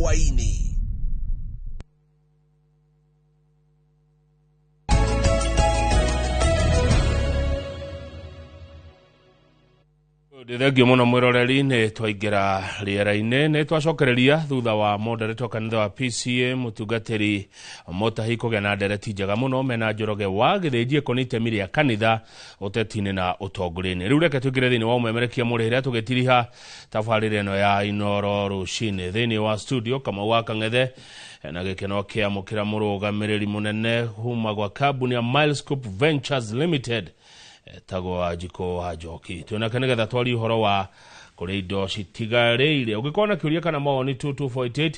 Hwaĩ-inĩ. Thengio mũno mwĩroreri, nĩ twaingĩra rĩera-inĩ, nĩ twacokereria thutha wa moderator kanitha wa PCA mũtungatĩri Mũtahi kũgĩa na ndereti njega mũno mena Njoroge wa Gĩthĩnji ĩkoniĩ itemi rĩa kanitha ũteti-inĩ na ũtongoria-inĩ. Rĩu reke tũingĩre thĩinĩ wa ũmemerekia mũrĩhĩre tũgĩtiriha tabarĩra ĩno ya Inoro rũcinĩ. Thĩinĩ wa studio Kamau wa Kang'ethe na gĩkeno kĩamũkĩra mũrũgamĩrĩri mũnene kuma gwa kambuni ya Milescope Ventures Limited etagwo Wanjikũ wa Njoki. Twĩnake nĩgetha twarie ũhoro wa kũrĩa indo citigarĩire. Ũngĩkorwo na kĩũria kana mawoni, 22488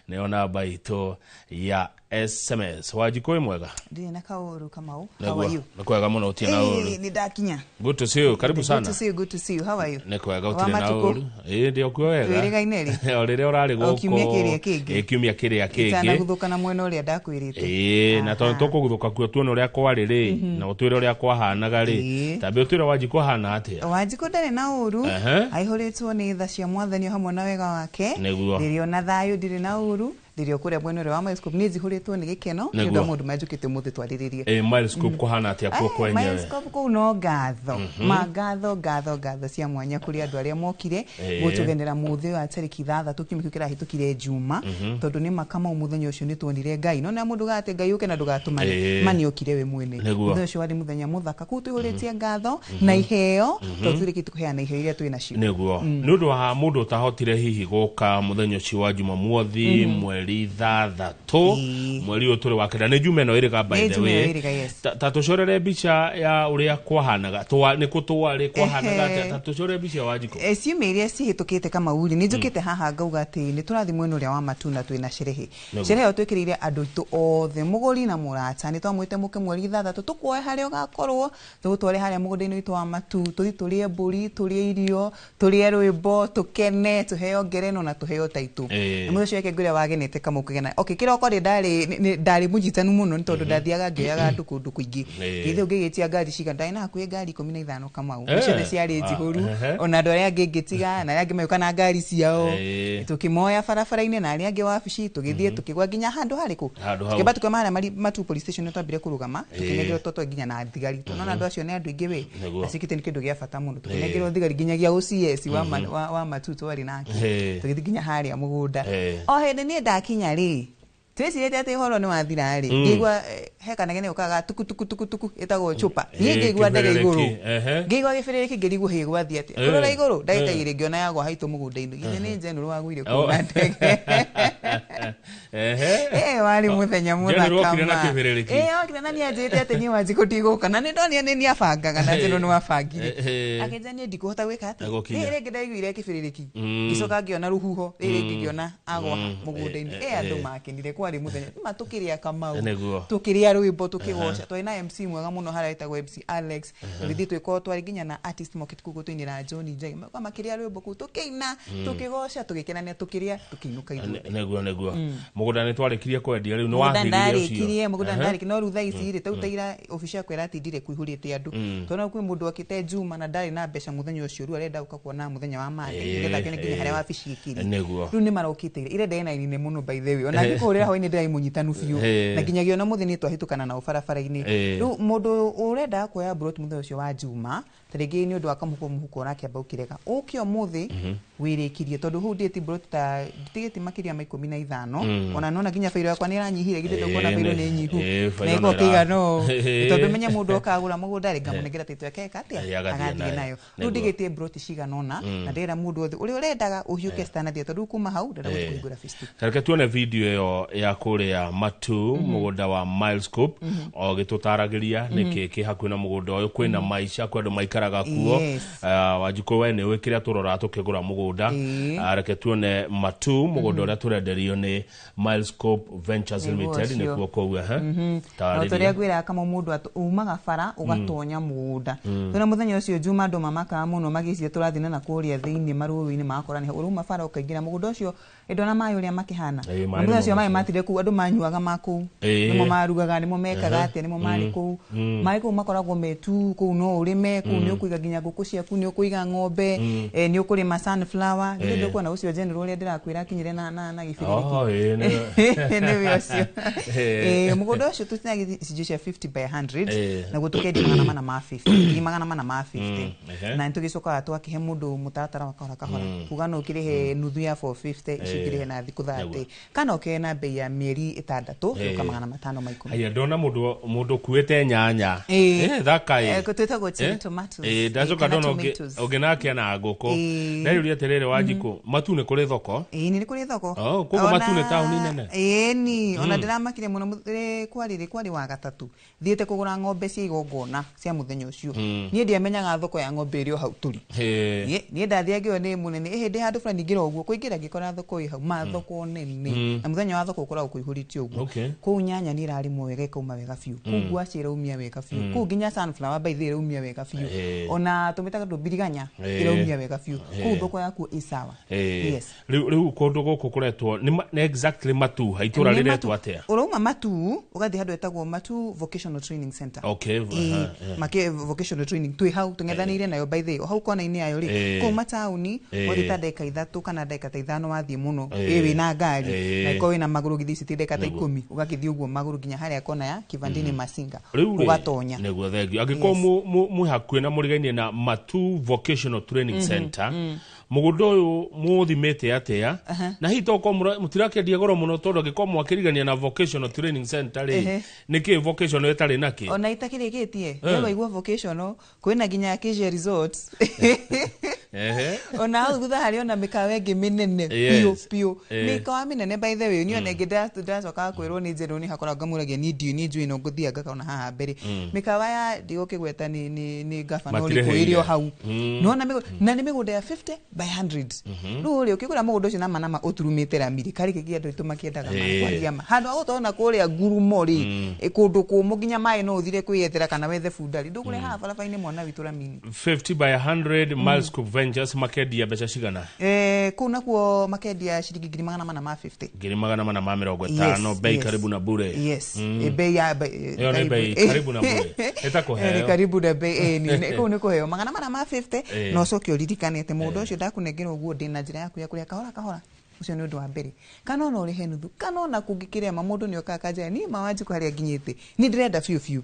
nĩyo namba itũ ya SMS. Wanjikũ, wĩ mwega? Ndirĩ na kaũru, Kamau. How are you? Nĩ kwega mũno, ũtirĩ na ũru. Nĩ ndakinya. Good to see you. Karibu sana. Good to see you, good to see you. How are you? Nĩ kwega, ũtirĩ na ũru. Ĩĩ, ndĩ okuo wega. Twĩrĩgaine rĩ? O rĩrĩa ũrarĩ gũkũ. O kiumia kĩrĩa kĩngĩ. Ĩ, kiumia kĩrĩa kĩngĩ. Itanaguthũka na mwena ũrĩa ndakwĩrĩte. Ĩĩ, na tondũ tũkũguthũka kuo tuone ũrĩa kwarĩ rĩ, na ũtwĩre ũrĩa kwahanaga rĩ. Tambe ũtwĩre Wanjikũ ahana atĩa? Wanjikũ ndarĩ na ũru. Aihũrĩtwo nĩ tha cia Mwathani o hamwe na wega wake. Nĩguo. Ndĩrĩ ona thayũ, ndirĩ na ũru. Ndĩrĩ o kũrĩa mwena ũrĩa wa Milescope, niĩ njihũrĩtwo nĩ gĩkeno nĩ ũndũ wa maũndũ marĩa njũkĩte ũmũthĩ twarĩrĩrie. Ĩ, Milescope kũhana atĩa kuo kwenyewe? Milescope kũu no ngatho, ma ngatho, ngatho, ngatho cia mwanya kũrĩ andũ arĩa mokire gũtũgenera mũthĩ wa tarĩki 6 kiumia kĩu kĩrahĩtũkire Juma, tondũ nĩ ma Kamau mũthenya ũcio nĩ tuonire Ngai. No nĩ mũndũ ugaga atĩ Ngai ũke na ndũgatũmane, ma nĩ okire we mwene. Mũthenya ũcio warĩ mũthenya mũthaka, kũu tũihũrĩtie ngatho na iheo, tondũ tũrĩkĩtie kũheana iheo iria twĩ nacio. Nĩguo. Nĩ ũndũ wa mũndũ ũtahotire hihi gũka mũthenya ũcio wa Jumamothi mweri 6, mweri ũyũ tũrĩ wa 9, nĩ Juma ĩno ĩrĩga, by Nĩ the Juma ĩno way. ĩrĩga, yes. Ta tũcorere mbica ya ũrĩa kwahanaga, nĩ kũ twarĩ, kwahanaga atĩa, ta tũcorere mbica ya Wanjikũ. Ciumia iria cihĩtũkĩte, Kamau rĩ, nĩ njũkĩte haha ngauga atĩ nĩ tũrathiĩ mwena ũrĩa wa Matuna twĩna sherehe. Sherehe ĩyo twĩkĩrĩire andũ aitũ othe, mũgũri na mũrata. Nĩ twamwĩte mũke mweri 6, tũkuoe harĩa ũgakorwo, tũgũtware harĩa mũgũnda-inĩ witũ wa Matu, tũthiĩ tũrĩe mbũri, tũrĩe irio, tũrĩe rwĩmbo, tũkene, tũheo ngereno na tũheo taitũ. Na mũthenya ũcio reke ngwĩre wagenete Kamau kũgena. Okay, kĩroko rĩ ndarĩ mũnyitanu mũno nĩ tondũ ndathiaga ngĩoyaga andũ kũndũ kũingĩ. Ngĩthiĩ ngĩgĩtia ngari cigana, ndarĩ na hakuhĩ ngari 15, Kamau. Na ciothe ciarĩ njihũru, ona andũ arĩa angĩ ngĩtiga, na arĩa angĩ magĩũka na ngari ciao. Tũkĩmoya barabara-inĩ na arĩa angĩ wabici, tũgĩthiĩ tũkĩgwa nginya handũ harĩkũ? Handũ hau. Tũkĩamba tũkiuma harĩa Matu police station nĩ twambire kũrũgama, tũkĩnengerwo tondũ twarĩ nginya na thigari. Tondũ andũ acio nĩ andũ aingĩ we, na security nĩ kĩndũ gĩa bata mũno. Tũkĩnengerwo thigari nginyagia OCS wa Matu twarĩ nake. Tũgĩthiĩ nginya harĩa mũgũnda. O hĩndĩ niĩ ndakinya rĩ, twĩcirĩtie atĩ ũhoro nĩ wathira rĩ, ngĩigua he kanegene gũkaga tuku tuku tuku tuku, ĩtagwo chupa. Niĩ ngĩigua ndege igũrũ. Ngĩigua gĩbĩrĩrĩki, ngĩrigwo hĩ gwathiĩ atĩa. Kũrora igũrũ, ndagĩka 2 ngĩona yagwa haitũ mũgũnda-inĩ. Githĩ nĩ General wagũire kũu na ndege? Warĩ mũthenya General mũthaka okire na ma. kĩbĩrĩrĩki. Okire na nĩanjĩrĩte atĩ niĩ Wanjikũ ndigũka, na nĩ ndonire nĩ niabangaga na General nĩwabangire. Akĩnjĩra niĩ ndikũhota gwĩka atĩa. Gũkinya. Rĩrĩ rĩngĩ ndaiguire kĩbĩrĩrĩki, ngĩcoka ngĩona rũhuho, rĩrĩ rĩngĩ ngĩona agwa mũgũnda-inĩ. Andũ makenire, kwarĩ mũthenya. Ma tũkĩrĩa, Kamau. Tũkĩrĩa rwĩmbo, tũkĩgoca. Twarĩ na MC mwega mũno harĩa wĩtagwo MC Alex. Tũgĩthiĩ twĩkorwo twarĩ nginya na artist mokĩte kũu gũtũinĩra John Njagi. Magoka makĩrĩa rwĩmbo kũu, tũkĩina, tũkĩgoca, tũgĩkenania, tũkĩrĩa, tũkĩinũka ithuothe. Nĩguo mũgũnda nĩ twarĩkirie kwendia rĩu nĩ Mũgũnda wathirire ũcio. ndarĩkirie, mũgũnda ndarĩkirie, no rĩu thaa ici rĩ, tau ta ira obici yakwa ĩratindire kũihũrĩte andũ, tondũ kwĩ mũndũ okĩte Juma na ndarĩ na mbeca mũthenya ũcio, rĩu arenda gũka kuona mũthenya wa Monday nĩgetha akĩone nginya harĩa wabici ĩkĩrĩ. Rĩu nĩ marokĩte ira, ira ndarĩ na inine mũno, by the way, ona ngĩkũhũrĩra hwainĩ ndĩrarĩ mũnyitanu biũ, na nginyagia ona mũthĩ nĩ twahĩtũkana nao barabara-inĩ. Rĩu mũndũ ũrendaga kuoya mburoti mũthenya ũcio wa Juma, ta rĩngĩ nĩ ũndũ wa kamũhuko mũhuko ũrakĩamba ũkĩrega, ũke ũmũthĩ wĩrĩkirie, tondũ hau ndigĩti mburoti ta nditigĩti makĩria ma 15. Ona nona nginya bairo yakwa nĩ ĩranyihire, githĩ ndũkuona bairo nĩ nyihu bairo na ĩgo nĩ kĩigana ũũ, tondũ menye mũndũ oka agũra mũgũnda rĩ, ngamũnengera title yake eka atĩa? Agathiĩ Agathiĩ nayo. nayo. Rĩu ndigĩtie mburoti cigana ũna, na ndĩrera mũndũ wothe ũrĩa ũrendaga ũhiũke citanathira, tondũ rĩu kuma hau ndĩrenda gũthiĩ kũhingũra phase two. Reke tuone video ĩyo ya kũrĩa Matu, mũgũnda wa Milescope, o gĩtũtaragĩria nĩkĩ kĩ hakuhĩ na mũgũnda ũyũ. Kwĩna maica, kwĩ andũ maikaraga kuo. Wanjikũ, we nĩ ũĩ kĩrĩa tũroraga tũkĩgũra mũgũnda. Reke tuone Matu, mũgũnda ũrĩa tũrenderio nĩ Milescope Ventures Nĩguo Limited. ũcio. Nĩkuo kũu, ehe. Na Tarĩria. ũrĩa ngwĩraga kama mũndũ umaga bara ũgatonya mũgũnda. Tondũ mũthenya ũcio Juma andũ mamakaga mũno magĩciria tũrathiĩ na kũrĩa thĩinĩ marũrũ-inĩ, magakora nĩ ũrauma bara ũkaingĩra mũgũnda ũcio. Ndona maĩ ũrĩa makĩhana. Ĩĩ, maĩ Na mũthenya ũcio nĩmo maĩ matire kũu, andũ manyuaga ma kũu, Ĩĩ. nĩmo marugaga, nĩmo mekaga atĩa, nĩmo marĩ kũu. Maĩ kũu makoragwo me tu kũu, no ũrĩme kũu, nĩ ũkũiga nginya ngũkũ ciaku, nĩ ũkũiga ng'ombe, nĩ ũkũrĩma sunflower. Githĩ ndũkuona ũcio general ũrĩa ndĩrakwĩra akinyire na gĩbĩrĩrĩki? Oh, ĩĩ, nĩwe ũcio. Ĩĩ. Mũgũnda ũcio tũtinagia icunjĩ cia 50 by 100, Ĩĩ. naguo tũkendia 450, 450. Ehe. Na nĩtũgĩcokaga twakĩhe mũndũ mũtaratara wa kahora kahora, kuga no ũkĩrĩhe nuthu ya 450, icio ũkĩrĩhe na thikũ 30, kana ũkĩhe na bei ya mĩeri 6, ũka 510. Haya, ndona mundu ukuite nyanya. Ĩĩ. Thaka ĩ. Twĩtagwo cherry tomatoes. Ĩĩ, ndacoka Kana ndona ũngĩ tomatoes. ũngĩ nake na ngũkũ. Ĩĩ. Ndeyũria atĩrĩrĩ, Wanjikũ, Matu nĩ kũrĩ thoko? Ĩĩ, nĩ kũrĩ thoko. Oh, koguo Matu nĩ taũni nene? Ĩni, ona ndĩramakire mũno kwarĩ wa gatatũ thiĩte kũgũra ng'ombe cia igongona cia mũthenya ũcio. Niĩ ndiamenyaga thoko ya ng'ombe ĩrĩ o hau tũrĩ. Ĩĩ. Niĩ ndathiĩ ngĩoe nĩ mũnene ĩhĩndĩ handũ fulani ngĩra ũguo kũingĩra ngĩkora thoko ĩ hau, ma thoko nene, na mũthenya wa thoko ũkoragwo kũihũrĩte ũguo. Okay. Kũu nyanya nĩ ĩrarĩmwo wega, ĩkauma wega biũ. Kũu ngwaci ĩraumia wega biũ. Kũu nginya sunflower by the way ĩraumia wega biũ. Ĩĩ. Ona tũmĩtaga tũmbiriganya Ĩĩ. ĩraumia wega biũ. Kũu Ĩĩ. thoko yakuo ĩ sawa. Ĩĩ. Yes. Rĩu kũndũ gũkũ kũretwo nĩ exactly Matu, itũra Nĩ rĩretwo Matu. atĩa? Ũrauma Matu ũgathiĩ handũ hetagwo Matu Vocational Training Center. Okay, Ĩĩ, aha, eh. make vocational training twĩ hau tũng'ethanĩire nayo by the way, o hau kona-inĩ yayo rĩ. Ĩĩ. Kũu mataũni Ĩĩ. wathiĩ ta ndagĩka 3 kana ndagĩka ta 5 wathiĩ mũno. Ĩĩ. Ĩ wĩna ngari, Ĩĩ. na ĩkorwo wĩna magũrũ githĩ ici ti ndagĩka ta Nĩguo. 10, ũgagĩthiĩ ũguo magũrũ nginya harĩa kona ya Kivandini Masinga, Rĩu rĩ, ũgatonya. Nĩguo, thengio. Angĩkorwo mwĩ hakuhĩ na mũrigainie na Matu Vocational Training Center, mũgũnda ũyũ mũũthimĩte atĩa? Na hihi tokorwo mũtirakĩendia goro mũno, tondũ angĩkorwo mwakĩrigania na Vocational Training Center rĩ, Ehe. nĩkĩ vocational ĩtarĩ nakĩ? Ona itakĩrĩkĩtie, we waigua vocational, kwĩna nginya Acacia Resort. Ehe. Ona hau thutha harĩ ona mĩkawa ĩngĩ mĩnene biũ biũ. Yes. Mĩkawa mĩnene by the way. Niĩ ona ĩngĩ ndĩracokaga kwĩrwo nĩ njerũ nĩ hakoragwo ngamũragia, niĩ ndiũĩ, niĩ njũĩ no ngũthiaga ngakona haha mbere mĩkawa ya ndigũkĩgweta nĩ gabana ũrĩkũ ĩrĩ o Matirĩhĩire. hau. Nĩwona na nĩ mĩgũnda ya 50 by 100. Rĩu rĩ, ũkĩgũra mũgũnda ũcio nama nama ũturumĩte ramiri karĩ kĩngĩ andũ aitũ makĩendaga Ĩĩ. makwaria ma handũ ha gũtona kũrĩa ngurumo rĩ, kũndũ kũmũ nginya maĩ no ũthire kwĩyethera kana wethe bunda rĩ, ndũgũre haha barabara-inĩ, mwana witũ, ramini. 50 by 100, Milescope Ventures makendia mbeca cigana? Kũu nakuo makendia ciringi 450,000. 450,000, bei karibu na bure. Yes. Bei ya Ĩyo nĩ bei karibu na bure. Nĩ ta kũheo. Nĩ karibu na bei, kũu nĩ kũheo 450. Ĩĩ. Na ũcoke ũririkane atĩ mũgũnda ũcio ndakũnengera ũguo ndĩna njĩra yaku ya kũrĩa kahora kahora. Ũcio nĩ ũndũ wa mbere. Kana ona ũrĩhe nuthu, kana ona kũngĩkĩrema, mũndũ nĩ okaga akanjĩra, niĩ ma Wanjikũ harĩa nginyĩte niĩ ndĩrenda biũ biũ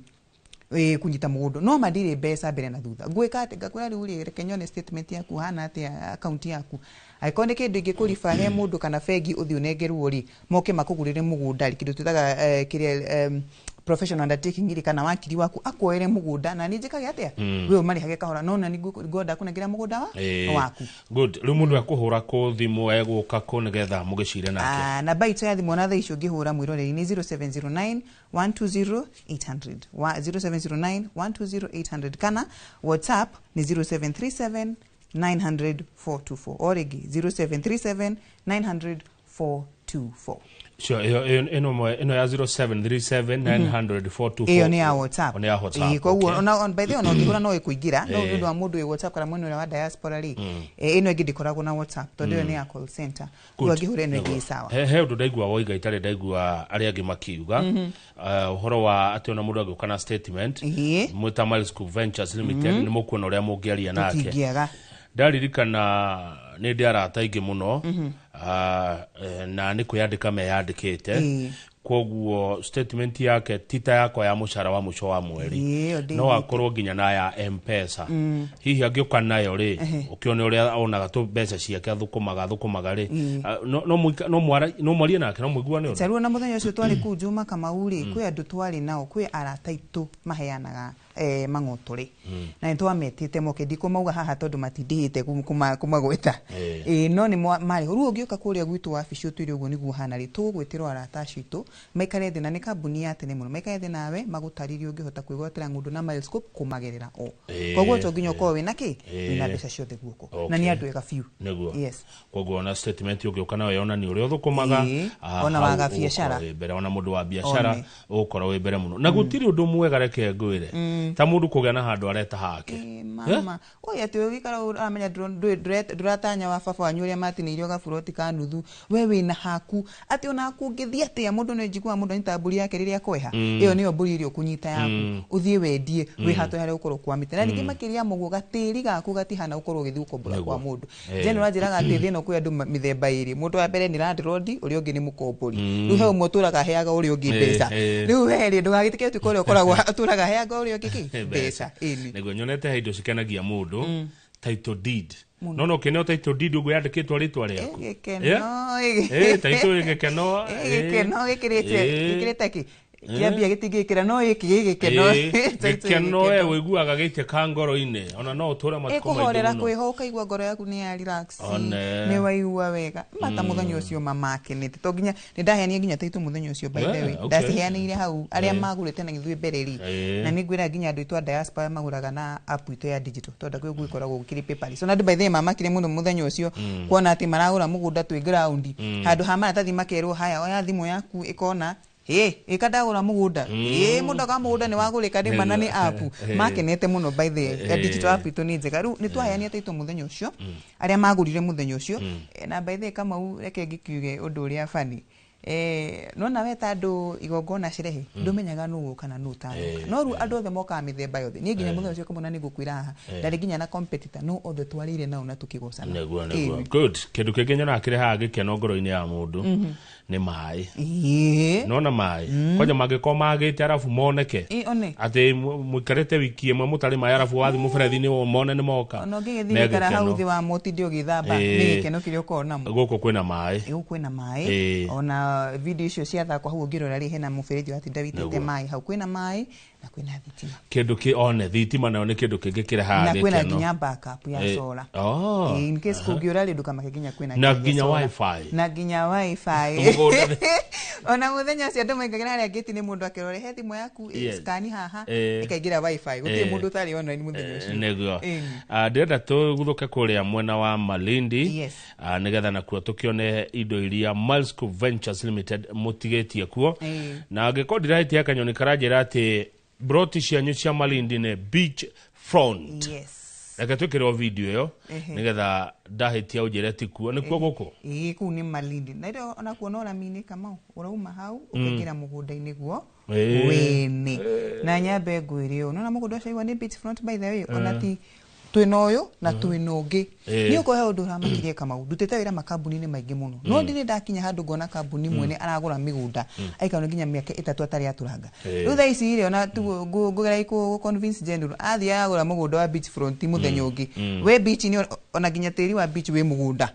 kunyita mũgũnda, no ma ndirĩ mbeca mbere na thutha, ngwĩka atĩ ngakwĩra rĩu rĩ, reke nyone statement yaku hana atĩa, account yaku, angĩkorwo nĩ kĩndũ ingĩkũriba he mũndũ kana bengi ũthiĩ ũnengerwo rĩ, moke makũgũrĩre mũgũnda rĩ, kĩndũ twĩtaga kĩrĩa professional undertaking rĩ, kana wakiri waku akuoere mũgũnda, na niĩ njĩkage atĩa, we ũmarĩhage kahora, no na ngwenda kũnengera mũgũnda wa Ĩĩ. waku. Good. Rĩu mũndũ ekũhũra kũ thimũ, egũka kũ nĩgetha mũgĩcire nake? Ah, namba itũ ya thimũ ona thaa ici ũngĩhũra mwĩroreri nĩ 0709 120 800, wa 0709 120 800, kana WhatsApp nĩ 0737 900 424, o rĩngĩ 0737 900 424. Sure, ĩno ya 0737 900 424. Ĩyo nĩ ya WhatsApp. Nĩ ya WhatsApp. Ĩĩ, koguo okay. ona by the way, ona ũngĩhũra no ĩkũingĩra, no Ĩĩ. nĩ ũndũ wa mũndũ wĩ WhatsApp kana mwena ũrĩa wa diaspora rĩ, ĩno ĩngĩ ndĩkoragwo na WhatsApp tondũ ĩyo nĩ ya call center. Rĩu angĩhũra ĩno ĩngĩ ĩ sawa. He ũndũ ndaigua woiga itarĩ ndaigua arĩa angĩ makiuga, ũhoro wa atĩ ona mũndũ angĩũka na statement, Ĩĩ. mwĩ ta Milescope Ventures Limited nĩ mũkuona ũrĩa mũngĩaria nake. Tũtingĩaga. Ndaririkana nĩ ndĩ arata aingĩ mũno, na nĩ kwĩyandĩka meyandĩkĩte. Ĩĩ. Koguo statement yake ti ta yakwa ya mũcara wa mũico wa mweri. Ĩĩ, ĩyo No ndĩiguĩte. akorwo nginya na ya Mpesa hihi angĩũka nayo rĩ, ũkĩone ũrĩa onaga tũ mbeca ciake athũkũmaga athũkũmaga rĩ, no mwarie nake, no mũiguane ũndũ. Tarĩu ona mũthenya ũcio twarĩ kũu Juma Kamau rĩ, kwĩ andũ twarĩ nao, kwĩ arata aitũ maheanaga mang'oto rĩ, na nĩ twametĩte moke, ndikũmauga haha tondũ matindĩhĩte kũmagweta. Ĩĩ. Ĩĩ, no nĩ marĩ ho. Rĩu ũngĩũka kũrĩa gwitũ wabici ũtwĩre ũguo nĩguo hana rĩ, tũgũgwĩtĩrwo arata acio aitũ maikare thĩ, na nĩ kambuni ya tene mũno, maikare thĩ nawe magũtarĩrie ũngĩhota kwĩgwatĩra ng'ũndũ na Milescope kũmagerera o. Ĩĩ, Koguo to nginya ũkorwo wĩna kĩ, wĩna Ĩĩ. mbeca ciothe guoko, na Okay. nĩ andũ ega biũ. Nĩguo. Yes. Koguo ona statement ũngĩũka nayo yonania ũrĩa ũthũkũmaga, Ĩĩ, ona hau waga biacara. ũgũkorwo wĩ mbere, ona mũndũ wa biacara One. ũgũkorwo wĩ mbere mũno, na gũtirĩ ũndũ mwega, reke ngwĩre. Ta mũndũ kũgĩa na handũ areta hake. Ĩ, mama ũyũ atĩ ũgĩikara ũramenya ndũratanya wa baba wanyu ũrĩa matinĩirio gaburoti ka nuthu, we wĩna haku atĩ ona kũngĩthiĩ atĩa mũndũ nĩ njiguaga mũndũ anyita mbũri yake rĩrĩa kweha, ĩyo nĩyo mbũri ĩrĩa ũkũnyita yaku ũthiĩ wendie wĩ hatũ harĩa ũkorwo ũkwamĩte. Na ningĩ makĩria mũguo gatĩri gaku gatihana gũkorwo ũgĩthiĩ gũkombora kwa mũndũ. Jane ũranjĩraga atĩ thĩ ĩno kwĩ andũ mĩthemba ĩrĩ, mũndũ wa mbere nĩ landlord, ũrĩa ũngĩ nĩ mũkombori. Rĩu he ũmwe ũtũraga aheaga ũrĩa ũngĩ mbeca. Rĩu we rĩ, ndũgagĩtĩke ũtuĩke ũrĩa ũkoragwo atũraga aheaga ũrĩa ũngĩ kĩ mbeca. Ĩni. Nĩguo nyonete he indo cikenagia mũndũ, title deed. No kĩneo title deed ũguo yandĩkĩtwo rĩtwa rĩaku. Gĩkeno. Title ĩ gĩkeno. Gĩkeno gĩkĩrĩte gĩkĩrĩte kĩ kĩambia gĩtingĩkĩra no gĩkĩ gĩ gĩkeno. Gĩkeno we ũiguaga gĩitĩka ngoro-inĩ, ona no ũtũre matukũ maingĩ Ĩkũhorera mũno. Kwĩho ũkaigua ngoro yaku nĩ ya relax. One. Nĩ waigua wega mata mũthenya ũcio mamakenete to nginya nĩ ndaheanire nginya taitũ mũthenya ũcio, by the way. Ndaciheanĩire hau arĩa magũrĩte na ithuĩ mbere rĩ, na nĩ ngwĩra nginya andũ aitũ a diaspora magũraga na app itũ ya digital, tondũ kwĩ gwĩkoragwo gũkĩrĩ paperless. So na andũ, by the way, mamakire mũno mũthenya ũcio kuona atĩ maragũra mũgũnda twĩ ground, handũ ha maratathi makerwo haya oya thimũ yaku ĩkona ĩ ĩka ndagũra mũgũnda ĩ mũndũ wa mũgũnda nĩ wagũrĩka nĩ mana nĩ app. Makenete mũno, by the way. Digital app itũ nĩ njega. Rĩu nĩ twaheanire taitũ mũthenya ũcio arĩa magũrire mũthenya ũcio. Na by the way, Kamau, reke ngĩkiuge ũndũ ũrĩa bani. Nona we ta andũ igongona sherehe ndũmenyaga nũ ũgũka na nũ ũtagũka, no rĩu andũ othe mokaga mĩthemba yothe. Niĩ nginya mũthenya ũcio kamũna nĩ ngũkwĩra haha ndarĩ nginya na competitor, no othe twarĩire nao na tũkĩgocana. Nĩguo. Good. Kĩndũ kĩngĩ nyonaga kĩrehaga gĩkeno ngoro-inĩ ya mũndũ nĩ maĩ. Nona maĩ kwanja mangĩkorwo magĩte arabu moneke Ĩ, one. Atĩ mũikarĩte wiki ĩmwe mũtarĩ maĩ, arabu wathiĩ mũberethi-inĩ mone nĩ moka. Ona ũngĩgĩthiĩ Nĩ gũikara hau gĩkeno. Thĩ wa mũtinde ũgĩthamba nĩ gĩkeno kĩrĩa ũkoragwo namo. Gũkũ kwĩna maĩ. Gũkũ kwĩna maĩ. Ona video icio ciathakwo hau ũngĩrora rĩ, hena mũberethi ũratinda wĩitĩte maĩ hau. Kwĩna maĩ na kwĩna thitima. Kĩndũ kĩ one thitima nayo nĩ kĩndũ kĩngĩ kĩrehaga Na kwĩna gĩkeno. nginya backup ya solar. In case kũngĩũra rĩ, ndũkamake, nginya kwĩna Na nginya solar. Wifi. Na nginya wifi. Mũgũnda. Ona mũthenya ũcio andũ maingagĩra harĩa ngĩti-inĩ, mũndũ akĩrora rehe thimũ yaku, scan haha, ĩkaingĩra wifi. Gũtirĩ mũndũ ũtarĩ online mũthenya ũcio. Nĩguo. Ndĩrenda tũguthũke kũrĩa mwena wa Malindi, nĩgetha nakuo tũkĩone indo iria Milescope Ventures Limited mũtigĩtie kuo. Na angĩkorwo ndirahĩtia, kanyoni karanjĩra atĩ broti cianyu cia Malindi nĩ beach front. Reke twĩkĩrwo video ĩyo nĩgetha ndahĩtia ũnjĩre ti kuo, nĩkuo gũkũ. Ĩĩ, kũu nĩ Malindi na ĩrĩa onakuo no rami-inĩ, Kamau, ũrauma hau ũkaingĩra mũgũnda-inĩ guo wene. Na nyambe ngwĩre ũũ, nona mũgũnda ũcio aigua nĩ beach front, by the way, ona ti twĩna ũyũ na twĩna ũngĩ. Niĩ ũkorwo he ũndũ ũramakirie, Kamau, ndutĩte wĩra makambuni-inĩ maingĩ mũno, no ndirĩ ndakinya handũ ngona kambuni mwene aragũra mĩgũnda aikara nginya mĩaka 3 atarĩ atũranga. Rĩu thaa ici rĩ, ona ngũgerai kũ convince general athiĩ agũra mũgũnda wa beach front mũthenya ũngĩ we beach nĩ ona nginya tĩri wa beach wĩ mũgũnda.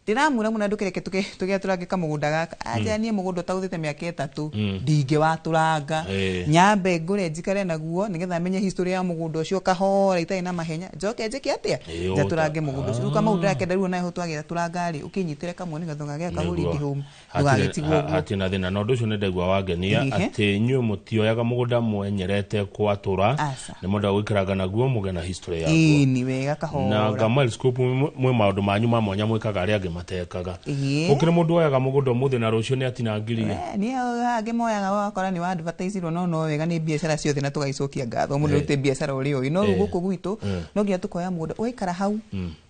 Ndĩramwĩra mũno ndũkĩreke tũgĩatũrange kamũgũnda gaka anja. Niĩ mũgũnda ũtagũthĩte mĩaka 3 ndingĩwatũranga. Nyambe ngũre njikare naguo nĩgetha menye history ya mũgũnda ũcio kahora itarĩ na mahenya, njoke njĩke atĩa, njatũrange mũgũnda ũcio. Rĩu Kamau, ndĩrakenda rĩu onawe twagĩatũranga rĩ, ũkĩnyitĩre kamwe nĩgetha ũgagĩa kahũrindi home, ndũgagĩtigwo ũguo. Hatirĩ na thĩna na ũndũ ũcio nĩ ndaigua wangenia atĩ inyuĩ mũtioyaga mũgũnda mwenyerete kwatũra. Aca. Nĩ mwendaga gũikaranga naguo mũgĩe na history yaguo. Ĩĩ, ni wega Na kahora. nga Milescope mwĩ maũndũ manyu ma mwanya mwĩkaga arĩa angĩ matekaga. Gũkĩrĩ mũndũ woyaga mũgũnda ũmũthĩ na rũciũ nĩ atinangirie. Nĩ angĩ moyaga wakora nĩ wa advertise-irwo, no wega nĩ biacara ciothe na tũgaicokia ngatho mũndũ rute biacara ũrĩa ũĩ, no rĩu gũkũ gwitũ no nginya tũkoya mũgũnda ũgaikara hau,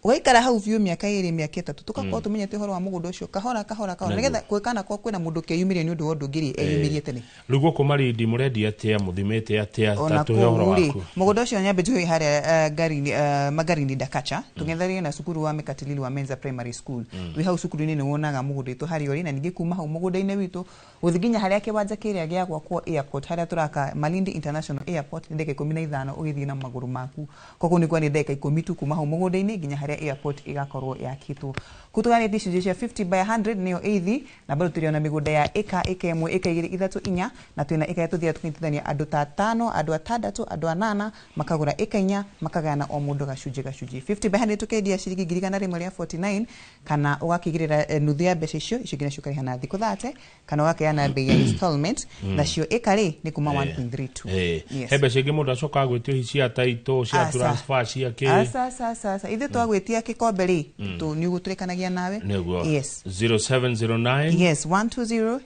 ũgaikara hau biũ mĩaka 2, mĩaka 3, tũgakorwo tũmenyete ũhoro wa mũgũnda ũcio kahora kahora kahora, nĩgetha gwĩkana kwa kwĩna mũndũ ũkeyumĩria nĩ ũndũ wa ũndũ ũngĩ rĩ, eyumĩrie tene. Rĩu gũkũ Malindi mũrendia atĩa, mũthimĩte atĩa, ta Ona tũhe ũhoro kũu rĩ, waku. Mũgũnda ũcio nyambe njuge harĩa Ngarini, Magarini Dakacha, tũng'ethanĩire na cukuru wa Mekatilili wa Menza Primary School. Wĩ hau cukuru-inĩ nĩ wonaga mũgũnda witũ harĩa ũrĩ. Na ningĩ kuma hau mũgũnda-inĩ witũ gũthiĩ nginya harĩa kĩwanja kĩrĩa gĩa gwakwo airport, harĩa tũraka Malindi International Airport, nĩ ndagĩka 15 ũgĩthiĩ na magũrũ maku. Koguo nĩ kuga nĩ ndagĩka 10 tu kuma hau mũgũnda-inĩ nginya harĩa airport ĩgakorwo yakĩtwo. Kũu tũganĩtie icunjĩ cia 50 by 100 nĩyo eithi, na bado tũrĩ ona mĩgũnda ya ĩka, ĩka 1, ĩka 2, 3, 4, na twĩna ĩka tũthiaga tũkanyitithania andũ ta atano, andũ atandatũ, andũ anana, makagũra ĩka 4, makagayana o mũndũ gacunjĩ gacunjĩ. 50 by 100 tũkendia ciringi 149,000, kana ũgakĩigĩrĩra nuthu ya mbeca icio, icio ingĩ nacio ũkarĩha na thikũ 30, kana ũgakeana bei ya installment. Nacio ĩka rĩ nĩ kuma 1.32. Yes. He mbeca ingĩ mũndũ acokaga gwĩtio hihi cia taito, cia Aca. transfer, cia kĩ? Aca, aca, aca, aca. Ithuĩ twagwĩtia gĩkombe rĩ, nĩ ũgũtũrĩkanagia nawe. Nĩguo. Yes. 0709 Yes, 120.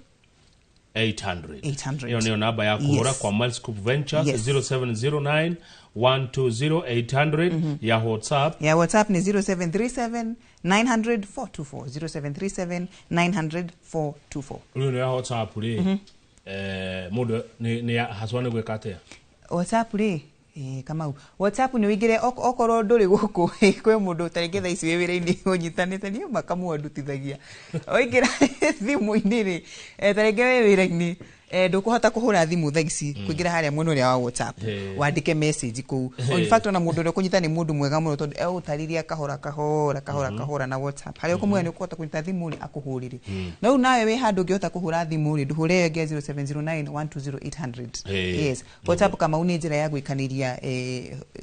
800. 800. Ĩyo nĩyo namba ya kũhũra Yes. kwa Milescope Ventures. Yes. 0709 120 800. Ya WhatsApp? Ya WhatsApp ni 0737 900 424, 0737 900 424. Rĩu nĩ ya WhatsApp rĩ, mũndũ nĩ haswa nĩ gwĩka atĩa? WhatsApp rĩ, Kamau, WhatsApp nĩ ũingĩre okorwo ndũrĩ gũkũ, kwĩ mũndũ tarĩngĩ thaa ici wĩ wĩra-inĩ ũnyitanĩte niĩ makamua ndutithagia waingĩra thimũ-inĩ rĩ, tarĩngĩ wĩ wĩra-inĩ, ndũkũhota kũhũra thimũ thaa ici, kũingĩra harĩa mwena ũrĩa wa WhatsApp, wandĩke message kũu. In fact, ona mũndũ ũrĩa ũkũnyita nĩ mũndũ mwega mũno, tondũ egũtarĩria kahora kahora kahora kahora na WhatsApp. Harĩa ũkũmwĩra nĩ ũkũhota kũnyita thimũ rĩ, akũhũrĩre. No rĩu nawe wĩ handũ ũngĩhota kũhũra thimũ rĩ, ndũhũre ĩyo ĩngĩ ya 0709 120 800. Yes, WhatsApp, Kamau, nĩ njĩra ya gwĩkanĩria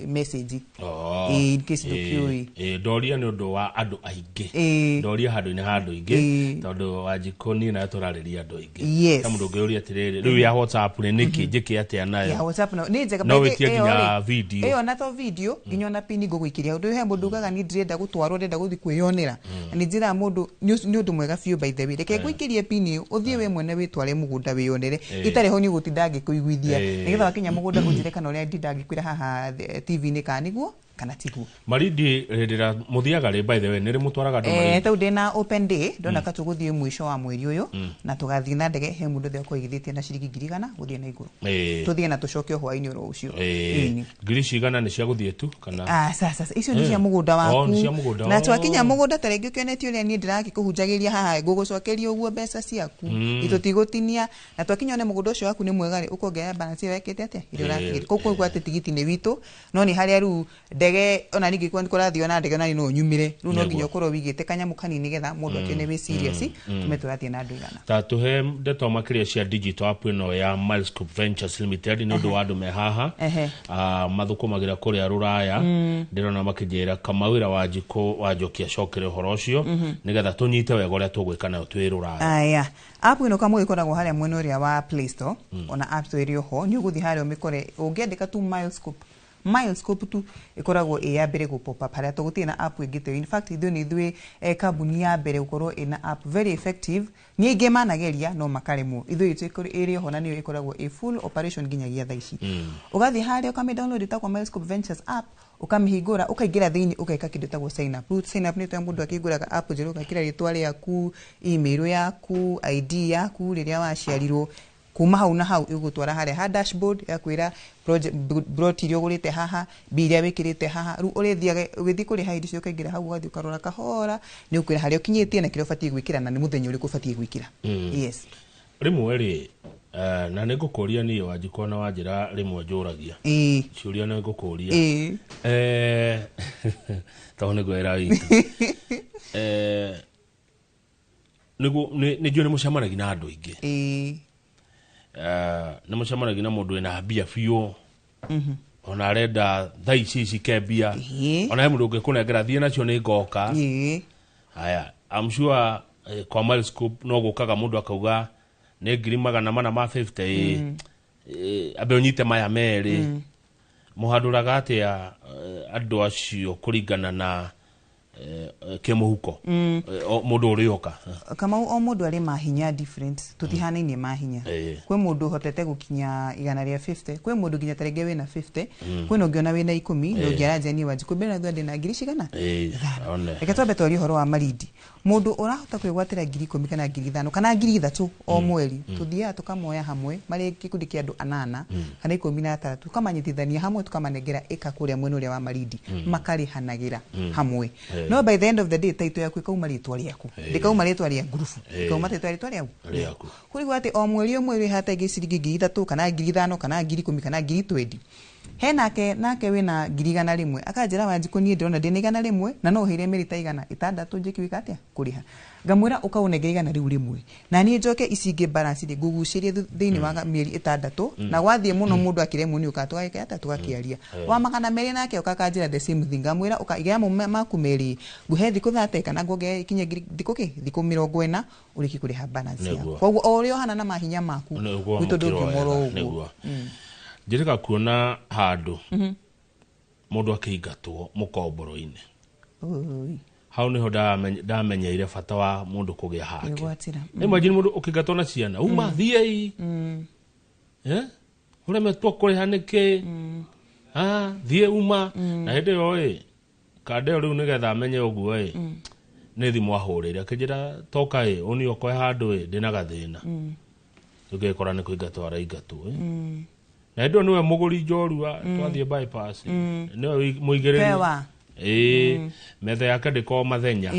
message. Oh. In case ndũkĩũĩ. Ndoria nĩ ũndũ wa andũ aingĩ. Ndoria handũ-inĩ ha andũ aingĩ, tondũ Wanjikũ niĩ nawe tũrarĩria andũ aingĩ. He mũndũ ũngĩũria atĩrĩrĩ, rĩu ya WhatsApp rĩ, nĩkĩ njĩke atĩa Ya nayo? WhatsApp no nĩ njega. No By the wĩtie ĩyo nginya rĩ, video. Ĩyo na to video, nginya ona pini ngũgũikĩria ũndũ. He mũndũ ugaga niĩ ndĩrenda gũtwarwo, ndĩrenda gũthiĩ kwĩyonera, na nĩ njĩraga mũndũ nĩ ũndũ mwega biũ. By the way, reke ngũikĩrie pini ĩyo, ũthiĩ we mwene wĩtware mũgũnda wĩyonere. Itarĩ ho nĩ ũgũtinda ngĩkũiguithia, nĩgetha wakinya mũgũnda ũnjĩre kana ũrĩa ndinda ngĩkwĩra haha TV-inĩ kana nĩguo kana tiguo. Marindi hĩndĩ ĩrĩa mũthiaga rĩ, by the way, nĩ rĩ mũtwaraga andũ Marindi? Tau ndĩna open day, ndona ka tũgũthiĩ mũico wa mweri ũyũ, na tũgathiĩ na ndege. He mũndũ ũthe ũkũigithĩtie na ciringi 100,000 gũthiĩ na igũrũ. Tũthiĩ na tũcoke o hwaĩ-inĩ oro ũcio. Ĩni. Ngiri cigana nĩ cia gũthiĩ tu kana? Ah, sasa icio nĩ cia mũgũnda waku. Oh, nĩ cia mũgũnda. Na twakinya mũgũnda, ta rĩngĩ ũkĩonetie ũrĩa niĩ ndĩrakĩkũhunjagĩria haha, ngũgũcokeria ũguo mbeca ciaku, itũtigũtinia. Na twakinya one mũgũnda ũcio waku nĩ mwega rĩ, ũkongerera balance ĩyo wekĩte atĩa ĩrĩa ũratigĩte kũu. Kũu atĩ tigiti nĩ witũ, no nĩ harĩa rĩu ndege ona ningĩ nĩ kũrathiĩ na ndege, ona niĩ no nyumĩre rĩu, no nginya ũkorwo wĩigĩte kanyamũ kanini nĩgetha mũndũ akĩone wĩ serious. Tume tũrathiĩ na andũ igana. Ta tuhe ndeto makĩria cia digital app ĩno ya Milescope Ventures Limited, nĩ ũndũ wa andũ me haha. Mathũkũmagĩra kũrĩa rũraya, ndĩrona makĩnjĩra kamawĩra wa Njikũ wa Njoki acokere ũhoro ũcio nĩgetha tũnyite wega ũrĩa tũgwĩka nayo twĩ rũraya. Aya, app ĩno kamwe ĩkoragwo harĩa mwena ũrĩa wa Play Store, ona App Store ĩrĩ oho. Nĩ ũgũthiĩ harĩa ũmĩkore, ũngĩandĩka tu Milescope, Milescope tu, ĩkoragwo ĩ ya mbere gũ pop up harĩa, tũgũtirĩ na app ĩngĩ ta ĩyo. In fact, ithuĩ nĩ ithuĩ kambuni ya mbere gũkorwo ĩna app very effective. Nĩ aingĩ manageria no makaremwo, ithuĩ itũ ĩrĩ oho na nĩyo ĩkoragwo ĩ full operation nginyagia thaa ici. Ũgathiĩ harĩa ũkamĩ download, ĩtagwo Milescope Ventures app, ũkamĩhingũra, ũkaingĩra thĩinĩ, ũgeka kĩndũ ĩtagwo sign up. Rĩu sign up nĩ ta mũndũ akĩhingũraga app njerũ, ũgekĩra rĩtwa rĩaku, email yaku, ID yaku, rĩrĩa waciarirwo. Kuma hau na hau ĩgũgũtwara harĩa ha dashboard ya kwĩra project plot iria ũgũrĩte haha, mbia iria wĩkĩrĩte haha. Rĩu ũrĩthiaga ũgĩthiĩ kũrĩha indo icio, ũkaingĩra hau, ũgathiĩ ũkarora kahora, nĩ ũkwĩra harĩa ũkinyĩtie na kĩrĩa ũbatiĩ gwĩkĩra na nĩ mũthenya ũrĩkũ ũbatiĩ gwĩkĩra. Yes. Rĩmwe rĩ, na nĩ ngũkũria niĩ Wanjikũ na wanjĩra rĩmwe njũragia ciũria, nĩ ngũkũria. Tondũ nĩguo wĩra witũ. Nĩguo nĩ njũĩ nĩ mũcemanagia na andũ aingĩ. Nĩ mũcemanagia na mũndũ wĩna mbia biũ, ona arenda thaa ici ici ke mbia. Ona he mũndũ ũngĩkũnengera, thiĩ nacio nĩ ngoka. Haya, I'm sure kwa Milescope no gũkaga mũndũ akauga nĩ 450,000 ambe ũnyite maya merĩ. Mũhandũraga atĩa andũ acio kũringana na kĩmũhuko, mũndũ ũrĩoka? Kamau, o mũndũ arĩ mahinya different, tũtihanainie mahinya. Kwĩ mũndũ ũhotete gũkinya 150, kwĩ mũndũ nginya tarĩngĩ wĩna 50, kwĩna ũngĩ ona wĩna 10, na ũngĩ aranjia niĩ Wanjikũ mbere na thutha ndĩna ngiri cigana? 5. One. Reke twambe twarie ũhoro wa Marindi. Mũndũ ũrahota kwĩgwatĩra 10,000 kana 5,000 kana 3,000 o mweri, tũthiaga tũkamoya hamwe marĩ gĩkundi kĩa andũ anana kana 16, tũkamanyitithania hamwe, tũkamanengera ĩka kũrĩa mwena ũrĩa wa Marindi, makarĩhanagĩra hamwe. No by the end of the day, taito yaku ĩkauma rĩtwa rĩaku, ndĩkauma rĩtwa rĩa ngurubu, ĩkauma rĩtwa rĩaku. Rĩaku. Kũrigwo atĩ o mweri o mweri hata ingĩ ciringi 3,000 kana 5,000 kana 10,000 kana 20,000. He nake wĩna 100,000, akanjĩra, "Wanjikũ, niĩ ndĩrona ndĩna 100 na no ũheire mĩeri ta 600 njĩki wĩka atĩa kũrĩha." Ngamwĩra, "Ũkaũnengera 100 rĩu na niĩ njoke ici ingĩ balance rĩ ngũgucĩrie thĩinĩ wa mĩeri 6." Na gwathiĩ mũno mũndũ akĩremwo nĩ ũka tũgagĩka atĩa, tũgakĩaria. Wa 200 nake ũka akanjĩra the same thing. Ngamwĩra, "Ũka igera mo maku merĩ, ngũhe thikũ 30 kana nguongerera ikinye thikũ kĩ thikũ 40 ũrĩkie kũrĩha balance yaku." Koguo o ũrĩa ũhana na mahinya maku, Nĩguo. gwitũ Mũkĩro ndũngiuma oro wega, ũguo. Nĩguo njĩrĩga kuona handũ mũndũ akĩingatwo mũkomboro-inĩ. Oi. Hau niho ndamenyeire bata wa mundu kugia hake. Kwĩgwatĩra. Imagine mundu ukingatwo na ciana uma thiei, eh, uremetwo kuriha niki, ah, thiĩ uma. Na hĩndĩ ĩyo ĩ kanda ĩyo rĩu nĩgetha amenye ũguo ĩ nĩ thimũ ahũrĩire akĩnjĩra toka ĩ ũni okoe handũ ĩ ndĩna gathĩna. Tũgĩkora nĩ kũingatwo araingatwo ĩ. Na hĩndĩ ĩyo nĩwe mũgũri njorua twathiĩ bypass, nĩwe mũigĩrĩri. Pewa. Ĩ metha yake ndĩkorwo mathenya.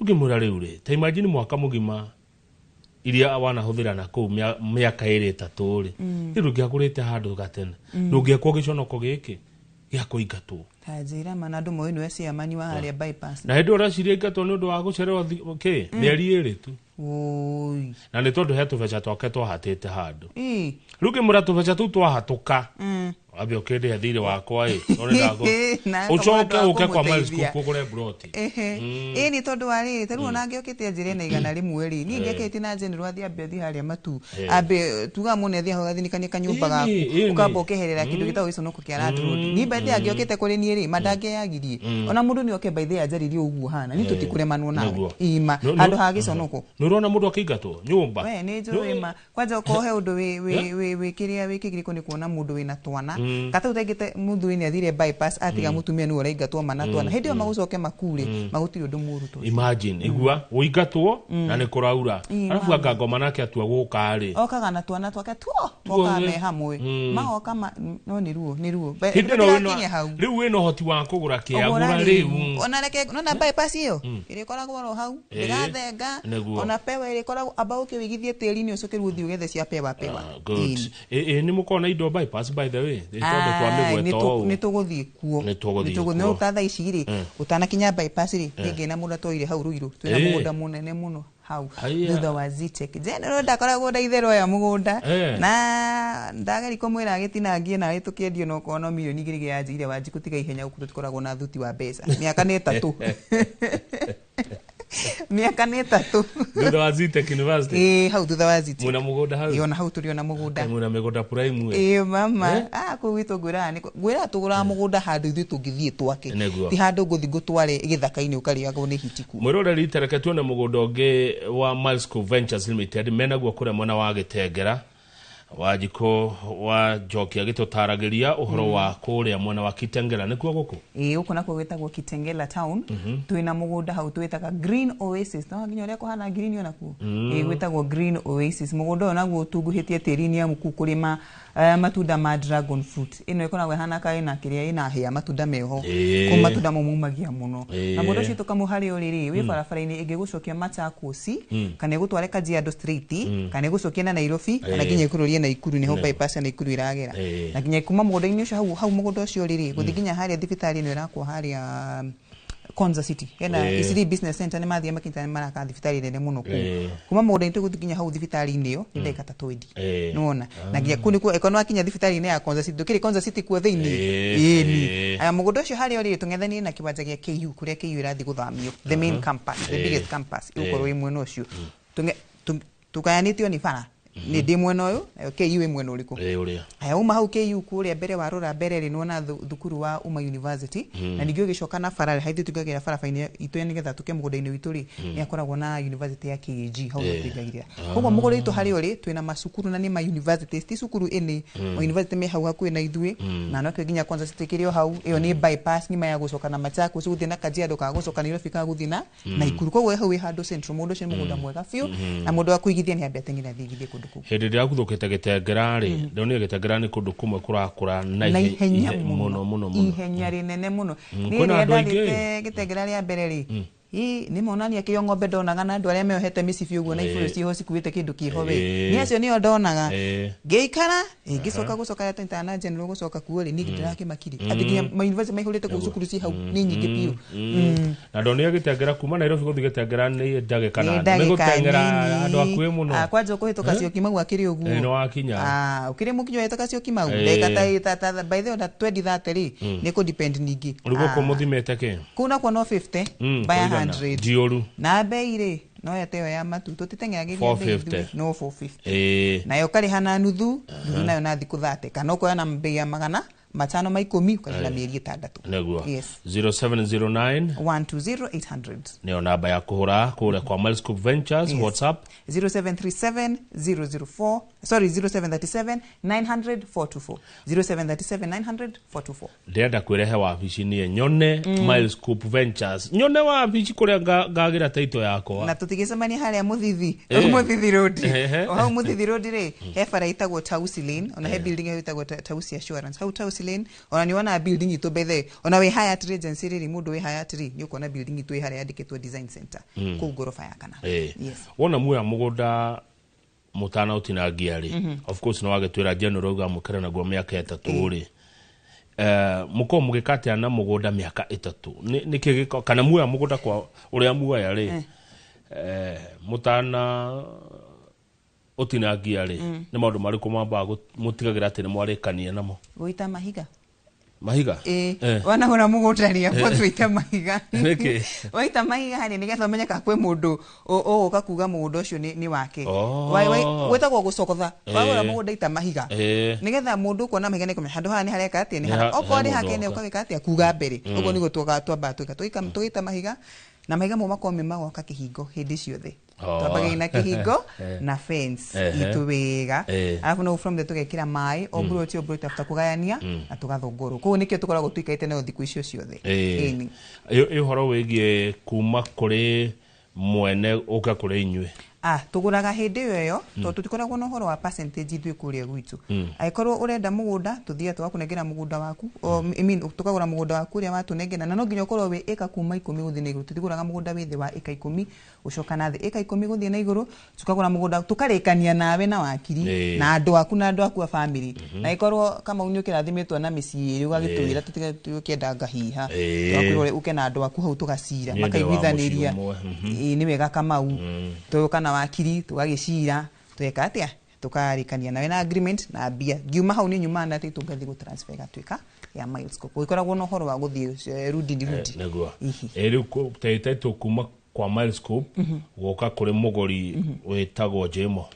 Ũngĩmwĩra rĩu rĩ, ta imagine mwaka mũgima iria wanahũthĩra na kũu mĩaka ĩrĩ ĩtatũ rĩ, rĩu ndũngĩagũrĩte handũ gatene, ndũngĩekwo gĩconoko gĩkĩ gĩa kũingatwo. Ta njĩra ma na andũ moĩ nĩwe ciamani wa harĩa bypass. Na hĩndĩ ĩyo ũreciria ingatwo nĩ ũndũ wa gũcererwo kĩ mĩeri 2 tu. Oi. Na nĩ tondũ he tũbeca twake twahatĩte handũ. Ĩ. Rĩu ngĩmwĩra tũbeca tũu twahatũka, wambe ũkĩndĩhe thirĩ wakwa ĩ tondũ Na ũcoke mwendwa ũke kwa Miles kũmũteithia. Cook ũgũre mburoti. Ehe. Ĩ nĩ tondũ wa rĩrĩ, ta rĩu ona angĩokĩte anjĩre na 100 rĩ, niĩ ngĩakĩtie na general athiĩ ambe athiĩ harĩa matu, ambe tugaga mũno athiĩ hau agathinikanie kanyũmba gaku, ũkamba ũkeherera kĩndũ gĩtagwo gĩconoko kĩa landlord. Niĩ by the way angĩokĩte kũrĩ niĩ rĩ, ma ndangĩayagirie. Ona mũndũ nĩ oke by the way anjarĩrie ũguo hana, niĩ tũtikũremanwo nawe. Nĩguo. Ima, handũ ha gĩconoko. Nĩ ũrona mũndũ akĩingatwo nyũmba? We nĩ njũĩ ma kwanja okorwo he ũndũ wĩ wĩ wĩ wĩ kĩrĩa wĩ kĩgirĩko nĩ kuona mũndũ wĩna twana kata ũtengĩte mũthuri nĩ athire bypass atiga mũtumia nĩwe ũraingatwo ma na twana hĩndĩ ĩyo magũcoke makure magũtirĩ ũndũ mũru tũ. Imagine igua ũingatwo na nĩ kũraura, arabu anga ngoma nake atua gũka rĩ. Okaga na twana twake tuo mokaga me hamwe magoka no nĩ ruo nĩ ruo. Hĩndĩ ĩno Tũtirakinya hau. Rĩu wĩna ũhoti wa kũgũra Ũgũra kĩagũra rĩu. Ona reke nona bypass ĩyo ĩrĩkoragwo oro hau ndĩrathenga. Nĩguo. Ona pewa ĩrĩkoragwo amba ũke ũigithie tĩri-inĩ ũcoke rĩu ũthiĩ ũgethe cia pewa pewa. Ah, good. Ĩ nĩ mũkorwo na indo bypass, by the way? Nĩ tondũ twamĩgweta ũũ. Nä tå gå thiä kuo. Nĩ tũgũthiĩ no kuo. ta thaa ici rä å bypass rä nä ngä na må ndå hau Ruiru twä na Ĩ. må gå nda må nene må no hau Haiya. thutha wa Zetech general ndakoragwo na itherũ aya mũgũnda na ndageri kũmwĩra agĩtinangie nawe tũkĩendio no korwo no mirioni 2 yanjĩire Wanjikũ tiga ihenya gũkũ tũtikoragwo na thuti wa mbeca mĩaka nĩ 3 mĩaka nĩ 3. Thutha wa Zetech University? Ĩ hau thutha wa Zetech. Mwĩna mũgũnda hau? Ĩ ona hau tũrĩ ona mũgũnda. Mwĩna mĩgũnda prime ĩ. Ĩ mama, ah, kũu gwitũ ngwĩraga nĩ ngwĩraga tũgũraga mũgũnda handũ ithuĩ tũngĩthiĩ twake. Nĩguo. Ti handũ ngũthiĩ ngũtware gĩthaka-inĩ ũkarĩagwo nĩ hiti kuo. Mwĩroreri, tereke tuone mũgũnda ũngĩ wa Milesco Ventures Limited menaguo kũrĩa mwena wa Gĩtengera. Wanjikũ wa Njoki agĩtũtaragĩria ũhoro wa kũrĩa mwena wa Kitengela, nĩkuo gũkũ? Ĩ gũkũ nakuo gwĩtagwo Kitengela town. Twĩna mũgũnda hau twĩtaga Green Oasis, no nginya ũrĩa kũhana green onakuo. Ĩ gwĩtagwo Green Oasis. Mũgũnda ũyũ naguo ũtunguhĩtie tĩri-inĩ amu kũu kũrĩma matunda ma dragon fruit ĩno ĩkoragwo ĩhana ka ĩna kĩrĩa ĩna hĩa matunda meho. Kũu matunda mau maumagia mũno. Na mũgũnda ũcio tũkamũ harĩa ũrĩ rĩ wĩ barabara-inĩ ĩngĩgũcokia Machakos kana ĩgũtware Kajiado straight kana ĩgũcokie na Nairobi kana nginya ĩkũrũrie Naikuru, nĩho bypass ya Naikuru ĩragera. Na nginya kuma mũgũnda-inĩ ũcio hau hau mũgũnda ũcio ũrĩ rĩ gũthiĩ nginya harĩa thibitarĩ ĩno ĩrakwo harĩa Konza City hena Eastleigh Business Center nĩ mathiĩ makinyĩte nĩ maraka thibitarĩ nene mũno kũu. Kuma mũgũnda-inĩ tũgũthiĩ nginya hau thibitarĩ-inĩ ĩyo nĩ ndagĩka ta 20. Nĩwona na nginya kũu nĩkuo ĩkorwo nĩwakinya thibitarĩ-inĩ ya Konza City ndũkĩrĩ Konza City kuo thĩinĩ. Ĩni. Aya mũgũnda ũcio harĩa ũrĩ tũng'ethanĩire na kĩwanja gĩa KU kũrĩa KU ĩrathiĩ gũthamio, the main campus, the biggest campus ĩgũkorwo ĩ mwena ũcio. Tũgayanĩtio nĩ bara nĩ ndĩ mwena ũyũ nayo KU ĩ mwena ũrĩkũ? Ĩ ũrĩa. Aya uma hau KU kũrĩa mbere warora mbere rĩ nĩwona thukuru wa Uma University. Na ningĩ ũgĩcoka na bara rĩ haithuĩ tũingagĩra barabara-inĩ itũ nĩgetha tũke mũgũnda-inĩ witũ rĩ nĩ akoragwo na university ya KAG hau tũingagĩrĩra. Koguo mũgũnda witũ harĩa ũrĩ twĩna macukuru na nĩ ma universities ti cukuru ĩnĩ ma university me hau hakuhĩ na ithuĩ na nokĩo nginya Konza City kĩrĩ o hau. Ĩyo nĩ bypass ng'ima ya gũcoka na Machakos gũthiĩ na Kajiado kana gũcoka Nairobi kana gũthiĩ na Naikuru. Koguo hau wĩ handũ central. Mũgũnda ũcio nĩ mũgũnda mwega biũ na mũndũ wa kũigithia nĩ ambe ateng'ere athiĩ aigithie kũndũ kũu. Hĩndĩ ĩrĩa ndaguthũkĩte Gĩtengera rĩ, ndonire Gĩtengera nĩ kũndũ kũmwe kũrakũra na na ihenya mũno mũno mũno. Ihenya rĩnene mũno. Niĩ Kwĩna rĩrĩa andũ aingĩ. ndathiĩte Gĩtengera rĩa mbere rĩ ĩ nĩ monania kĩo ng'ombe ndonaga na andũ arĩa meohete mĩcibi ũguo na ibũyũ ciĩho cikuĩte kĩndũ kĩho we nĩ acio nĩo ndonaga. Ngĩikara ĩ, ngĩcoka gũcoka rĩa twenty na general gũcoka kuo rĩ niĩ ndĩrakĩmakire atĩ nginya ma university maihũrĩte kũu cukuru ci hau nĩ nyingĩ biũ. Na ndonire Gĩtengera kuma Nairobi gũthiĩ Gĩtengera nĩ ndagĩka Nĩ na nĩ ndagĩka gũteng'era nini. andũ akuĩ mũno. Ah, kwanja ũkũhĩtũka Syokimau akĩrĩ ũguo. Ĩ, nĩ wakinya. Ah, ũkĩrĩ mũkinyo wahĩtũka Syokimau ndagĩka ta by the way ona 20 30 rĩ nĩ kũ depend ningĩ. Rĩu gũkũ Ah, mũthimĩte kĩ? Kũu nakuo no 50 by Kũigana. 100. Ndiũru. Na bei rĩ no ya ĩyo ya matu tũtiteng'eragĩria bei 450. ithuĩ, no 450. Nayo ũkarĩha na nuthu nuthu nayo na thikũ 30 kana ũkoya na bei ya magana 5 ma 10 ũkarĩha na mĩeri 6. Nĩguo. Yes. 0709 120 800 nĩyo namba ya kũhũra kũrĩa kwa Milescope Ventures. Yes. WhatsApp 0737 004, sorry, 0737 900 424, 0737 900 424. Ndĩrenda kwĩrehe wabici niĩ nyone Milescope Ventures, nyone wabici kũrĩa ngagĩra taito yakwa. Na tũtigĩcemania harĩa Mũthithi, Mũthithi Road. O hau Mũthithi Road rĩ, he bara ĩtagwo Tausi Lane, ona he building ĩyo ĩtagwo Tausi Assurance hau Tausi Lane. Ona nĩ wona building itũ bethe, ona wĩ Hyatt Regency rĩ, mũndũ wĩ Hyatt rĩ, nĩ ũkuona building itũ ĩ harĩa yandĩkĩtwo Design Center kũu ngoroba ya kana. Yes. Wona muoya mũgũnda mũtanaũtinangia rĩ, of course nĩ wagĩtwĩra general uga mũkĩra naguo mĩaka 3 rĩ, mũkorwo mũgĩka atĩa na mũgũnda mĩaka 3? Nĩkĩ gĩko kana muoya mũgũnda kwa ũrĩa muoya rĩ, mũtana ũtinangia rĩ, nĩ maũndũ marĩkũ mambaga mũtigagĩra atĩ nĩ mwarĩkania namo? Gũita mahiga. Mahiga? Ĩĩ, wanagũra mũgũnda rĩ, amba tũite mahiga. Nĩkĩ? Waita mahiga harĩ nĩgetha ũmenye kana kwĩ mũndũ ũgũka kuga mũgũnda ũcio nĩ wake. Gwĩtagwo gũcogotha. Wagũra mũgũnda ita mahiga. Nĩgetha mũndũ ũkuona mahiga nĩkũmenya handũ haha nĩ hareka atĩa, nĩ Nĩ haha. Okorwo he nĩ hake mũndũ nĩ oka. ũkagĩka atĩa, kuga mbere. Ũguo nĩguo twambaga twĩka. Tũgĩita mahiga, na mahiga mau makorwo me magoka kĩhingo hĩndĩ ciothe. Twambaga na kĩhingo na fence itũ wega. Alafu no from there tũgekĩra maĩ o broti o broti after kũgayania na tũgathongorwo. Koguo nĩkĩo tũkoragwo tũikarĩte nayo thikũ icio ciothe. Ĩni. Ĩ ũhoro wĩgiĩ kuma kũrĩ mwene ũke kũrĩ inyuĩ? Tũgũraga hĩndĩ ĩyo ĩyo, tondũ tũtikoragwo na ũhoro wa percentage ithuĩ kũrĩa gwitũ. Angĩkorwo ũrenda mũgũnda, tũthiaga tũgakũnengera mũgũnda waku, o, I mean, tũkagũra mũgũnda waku ũrĩa watũnengera, na no nginya ũkorwo wĩ ĩka kuma 10 gũthiĩ na igũrũ. Tũtigũraga mũgũnda wĩ thĩ wa ĩka 10 gũcoka na thĩ, ĩka 10 gũthiĩ na igũrũ, tũkagũra mũgũnda, tũkarĩkania nawe na wakiri, na andũ aku na andũ aku a family. Na ĩkorwo Kamau nĩ ũkĩrathimĩtwo na mĩciĩ ĩrĩ, ũgagĩtwĩra tũtige tũkĩenda ngahiha. Tũgakwĩra ũke na andũ aku hau tũgacira, Niĩ ndĩ wa mũciĩ makaiguithanĩria. ũmwe. Ĩĩ, nĩ wega Kamau. Tũgoka na wakiri, tũgagĩcira, tweka atĩa? Tũkarĩkania nawe na agreement na mbia. Ngiuma hau nĩ nyumaga na title ngathiĩ gũ transfer ĩgatuĩka ya Milescope. Gũgĩkoragwo na ũhoro wa gũthiĩ rudi ni rudi. Nĩguo. Ihi. Rĩu title kuma kwa Milescope gũka kũrĩ mũgũri wĩtagwo Jemo.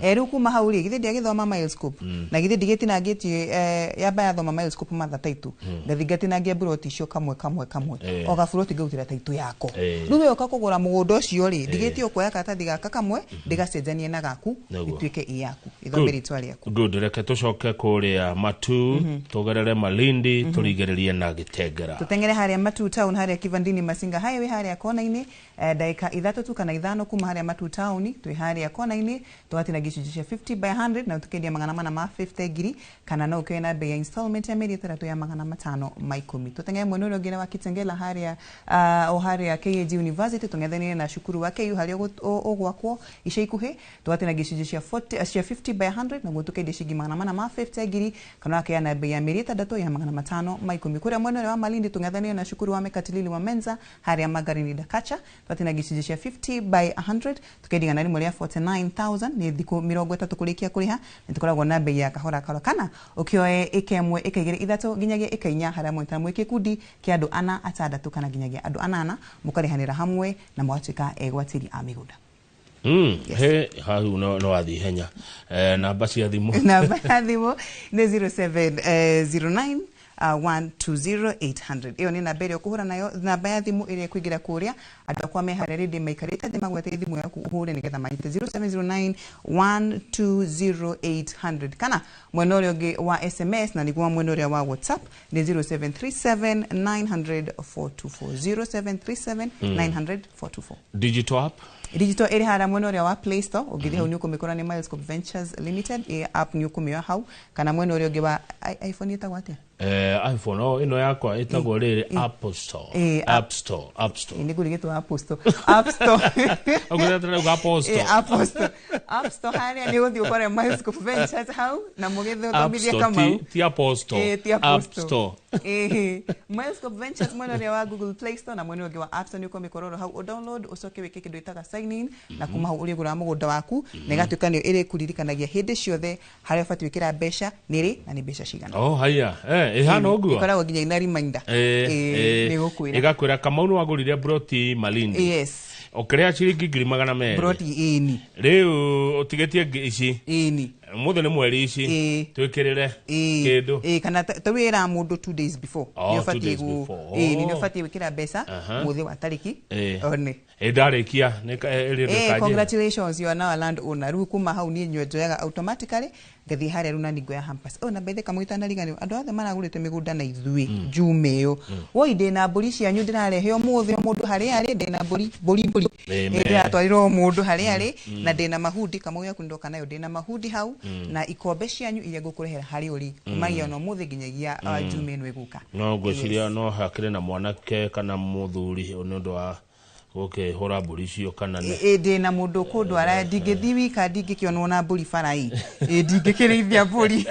Rĩu kuma hau rĩ, githĩ ndiagĩthoma Milescope? Na githĩ ndigĩtinangĩtie, yamba yathoma Milescope matha title. Ngathiĩ ngatinangia broti icio kamwe kamwe kamwe. O gaburoti ngautĩra title yako. Rĩu we ũka kũgũra mũgũnda ũcio rĩ, ndigĩtie ũkuoya karatathi gaka kamwe, ndĩgacenjanie na gaku, ĩtuĩke ĩ yaku. Ĩthome rĩtwa rĩaku. Good, reke tũcoke kũrĩa Matu, tũgerere Malindi, tũrigĩrĩrie na Gĩtengera. Tũteng'ere harĩa Matu town, harĩa Kivandini Masinga Highway, harĩa kona-inĩ, ndagĩka 3 tu kana 5 kuma harĩa Matu town, twĩ harĩa kona-inĩ, tũgatina gĩcunjĩ cia 50 by 100 na tũkendia magana mana ma 50 ngiri, kana no ũkĩoe na bei ya installment ya mĩeri 6 ya magana matano ma ikũmi. Tũteng'ere mwena ũrĩa ũngĩ wa Kitengela harĩa, o harĩa KAG University, tũng'ethanĩire na cukuru wa KU harĩa ũgwakwo ica ikuhĩ, tũgatina gĩcunjĩ cia 40, cia 50 by 100 naguo tũkendia ciringi magana mana ma 50 ngiri, kana ũkĩoya na bei ya mĩeri 6 ya magana matano ma ikũmi. Kũrĩa mwena ũrĩa wa Malindi tũng'ethanĩire na cukuru wa Mekatilili wa Menza harĩa Magarini Dakacha, tũgatina gĩcunjĩ cia 50 by 100 tũkendia igana rĩmwe rĩa 49,000, nĩ thikũ 30 kũrĩkia kũrĩha, nĩ tũkoragwo na bei ya kahora kahora, kana ũkĩoe ĩka 1, ĩka 2, 3 nginyagia ĩka 4 harĩa mwĩtana mwĩ gĩkundi kĩa andũ 4, 6 kana nginyagia andũ 8, mũkarĩhanĩra hamwe na mũgatuĩka egwatĩri a mĩgũnda. Yes. He hau no wathiĩ henya. Namba cia thimũ. Namba ya thimũ nĩ zero seven, zero nine, one two zero eight hundred. Ĩyo nĩ namba ĩrĩa ũkũhũra nayo, namba ya thimũ ĩrĩa ĩkũingĩra kũrĩa andũ akwa me harĩa rĩndĩ maikarĩte thĩ magwete thimũ yaku ũhũre nĩgetha manyite zero seven zero nine one two zero eight hundred, kana mwena ũrĩa ũngĩ wa SMS na nĩguo mwena ũrĩa wa WhatsApp nĩ zero seven three seven nine hundred four two four, zero seven three seven nine hundred four two four. Digital app? Digital ĩrĩ harĩa mwena ũrĩa wa Play Store, ũngĩthiĩ hau nĩ ũkũmĩkora nĩ Milescope Ventures Limited, ĩ app nĩ ũkũmĩoya hau, kana mwena ũrĩa ũngĩ wa iPhone ĩtagwo atĩa? iPhone, oh, ĩno yakwa ĩtagwo rĩrĩ Apple Store. App Store, App Store. Nĩ ngũrigĩtwo Apple Store. App Store. Ũngĩthiĩ tena Apple Store. Apple Store. App Store harĩa nĩ ũgũthiĩ ũkore Milescope Ventures hau na mũgĩthomithie App Store, Kamau. ti Apple Store. Ti Apple App Store. Store. Milescope Ventures mwena ũrĩa wa Google Play Store na mwena ũngĩ wa App Store nĩ ũkũmĩkorwo hau, ũdownload ũcoke wĩke kĩndũ gĩtaga sign in, na kuma hau ũrĩgũraga mũgũnda waku, na ĩgatuĩka nĩyo ĩrĩkũririkanagia hĩndĩ ciothe harĩa ũbatiĩ gwĩkĩra mbeca nĩ rĩ na nĩ mbeca cigana. Oh, haya. Ĩhana ũguo? Ĩkoragwo nginya ina reminder. Nĩ gũkwĩra. Ĩgakwĩra Kamau nĩ wagũrire broti Malindi. Yes. Ũkĩrĩha ciringi ngiri magana merĩ. Broti ĩni. Rĩu ũtigĩtie ici. Ĩni. Mũthĩ nĩ mweri ici. Ĩĩ. Twĩkĩrĩre kĩndũ. Ĩĩ, kana ta wĩra mũndũ 2 days before. Oh, Nĩ 2 ũbatiĩ days before. ĩĩ, nĩ Oh. ũbatiĩ gwĩkĩra mbeca Aha. mũthĩ wa tarĩki Ĩĩ. one. Ĩ ndarĩkia nĩ ĩrĩ ndũkanjĩre. Congratulations, you are now a land owner. Rĩu kuma hau niĩ nyue njoyaga automatically ngathiĩ harĩa rĩu na ngoya hampers. Oh, na bethe kamwe itanariganĩrwo, andũ othe maragũrĩte mĩgũnda na ithuĩ Juma ĩyo, woi ndĩna mbũri cianyu ndĩrarehe ũmũthĩ, o mũndũ harĩa arĩ, ndĩna mbũri mbũri mbũri. Amen. Ndĩratwarĩra o mũndũ harĩa arĩ, na ndĩna mahundi kamau yaku ndoka nayo, ndĩna mahundi hau na ikombe cianyu iria ngũkũrehera harĩa ũrĩ kumagia ona ũmũthĩ nginyagia Juma ĩno ĩgũka. No ngwĩciria no hakĩrĩ na mwanake kana mũthuri nĩ ũndũ wa gũkĩhũra mbũri icio kana nĩ Ĩ ndĩna mũndũ ũkũndwara, ndingĩthiĩ wika, ndingĩkĩonwo na mbũri bara-ĩ. Ĩ ndingĩkĩrĩithia mbũri.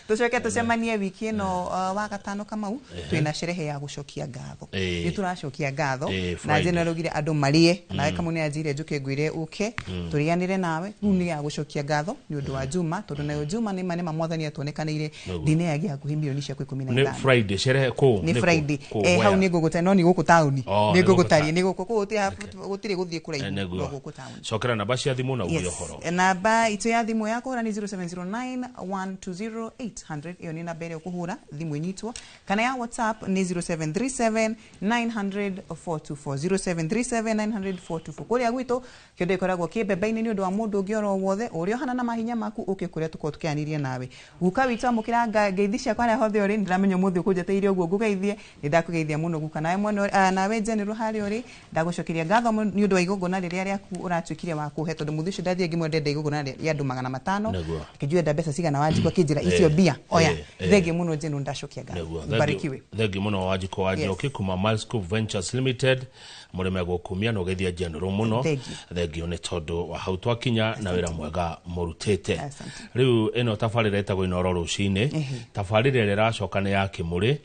Tũcoke tũcemanie wiki ĩno wa gatano Kamau, twĩna sherehe ya gũcokia ngatho. Ĩ. Nĩ tũracokia ngatho Ĩ, na Friday. General augire andũ marĩe, nawe Kamau nĩ anjĩrire njũke ngwĩre ũke tũrĩanĩre nawe. Rĩu nĩ ya gũcokia ngatho nĩ ũndũ wa Juma, tondũ nayo Juma nĩ ma nĩ ma mwathani atuonekanĩire, ndĩneagia hakuhĩ milioni ciakwa ikũmi na Nĩ ithano. Friday sherehe kũ? Nĩ Kũ? Friday. Kũ? Hau Where? nĩ ngũgũtaria, no nĩ gũkũ taũni. Oh, nĩ nĩ gũkũ ngũgũtaria, nĩ gũkũ kũu gũtirĩ gũthiĩ kũraihu, Nĩguo. no gũkũ taũni. Cokera namba cia thimũ na uge Yes. ũhoro. Namba itũ ya thimũ ya kũhũra nĩ 0709 120 800, ĩyo nĩ namba ĩrĩa ũkũhũra thimũ ĩnyitwo, kana ya WhatsApp nĩ 0737 900 424, 0737 900 424. Kũrĩa gwitũ kĩndũ ĩkoragwo kĩmbembe-inĩ nĩ ũndũ wa mũndũ ũngĩ oro wothe ũrĩa ũhana na mahinya maku ũke kũrĩa tũkorwo tũkĩaranĩria nawe. Guka witũ amũkĩra ngeithi ciakwa harĩa hothe ũrĩ, nĩndĩramenya ũmũthĩ ũkũnjeteire ũguo ngũgeithie, nĩndakũgeithia mũno guka. Nawe mwene nawe General harĩa ũrĩ, ndagũcokeria ngatho nĩ ũndũ wa igongona rĩrĩa rĩaku ũratuĩkire wa kũhe, tondũ mũthĩ ũcio ndathiĩ ngĩmwĩra ndenda igongona rĩa andũ 500, Nĩguo. akĩnjũria nda mbeca cigana, Wanjikũ akĩnjĩra icio mbia oya. Thengiũ mũno General, ndacokia ngatho. Nĩguo. Mbarikiwe. Thengiũ mũno Wanjikũ wa Njoki kuma Milescope Ventures Limited, mũrĩme gũkumia na ũgeithia General mũno. Thengiũ. Thengiũ nĩ tondũ wa hau twakinya na wĩra mwega mũrutĩte. Asante. Rĩu ĩno tabarĩra ĩtagwo Inoro rũcinĩ, tabarĩra ĩrĩa ĩracoka nĩ ya Kĩmũrĩ.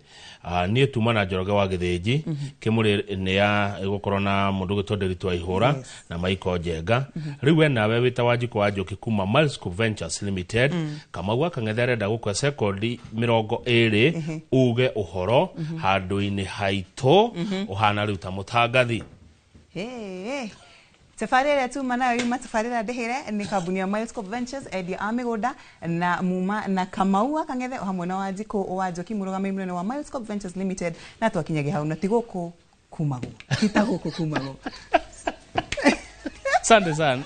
Niĩ tuma na Njoroge wa Gĩthĩnji. Kĩmũrĩ nĩ ya ĩgũkorwo na mũndũ ũgwĩtwo Nderitu wa Ihũra na Michael Njenga. Rĩu we nawe wĩta Wanjikũ wa Njoki kuma Milescope Ventures Limited, Kamau akang'ethe arenda gũkũhe sekondi 20 uge ũhoro handũ-inĩ haitũ ũhana rĩu ta mũtangathi. Hey, tabarĩra ĩrĩa tuma nayo yuma tabarĩra ndĩhĩre nĩ kambuni ya Milescope Ventures, endia a mĩgũnda, na muma na Kamau wa Kang'ethe o hamwe na Wanjikũ wa Njoki, mũrũgamĩrĩri mũnene wa Milescope Ventures Limited, na twakinyagia hau na ti gũkũ kumagwo, ti ta gũkũ kumagwo. Asante sana.